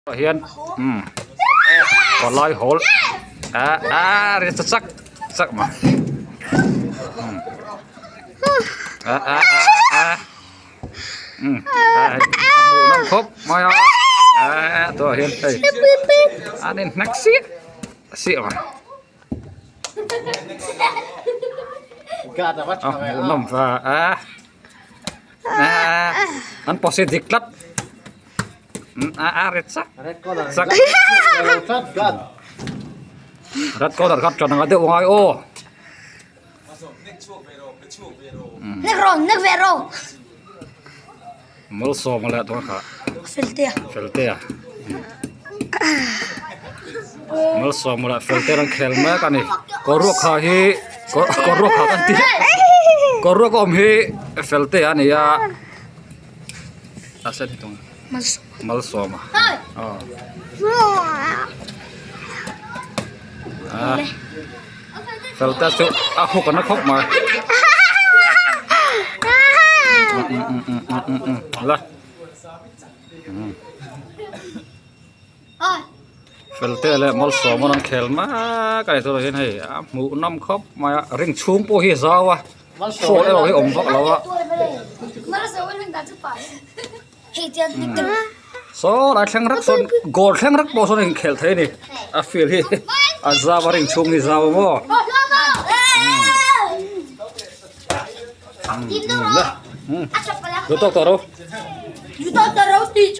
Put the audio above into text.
Ah hian umm pawlai hawl ah ah ri cha chak chak mai umm ah ah ah ah umm a hmuh nawm khawp mai a ah tawh hian hei an in hnek siah siah mai a hmuh nawm va ah ah an pawh dik tlat. A red sak sak red corner kha tran anga deuh angai aw malsawma leh tuna kha feltea malsawma leh feltea an khel mek ani kawr ruak ha hi kawr ruak ha kan tih kawr ruak awm hi feltea ani a. Malsawma fel te chu a huk a na khawp mai la fel te leh malsawma an khel mek a ni tunah hian hei a hmuh nawm khawp mai a ring chhung pawh hi a zau a. Phone erawh hi awm vak lo a. Saw lai thleng rak sawn goal thleng rak pawh sawn a inkhelh thei a ni a field hi a zau a ring chhung hi zau a maw. Lu tawk tawh ro.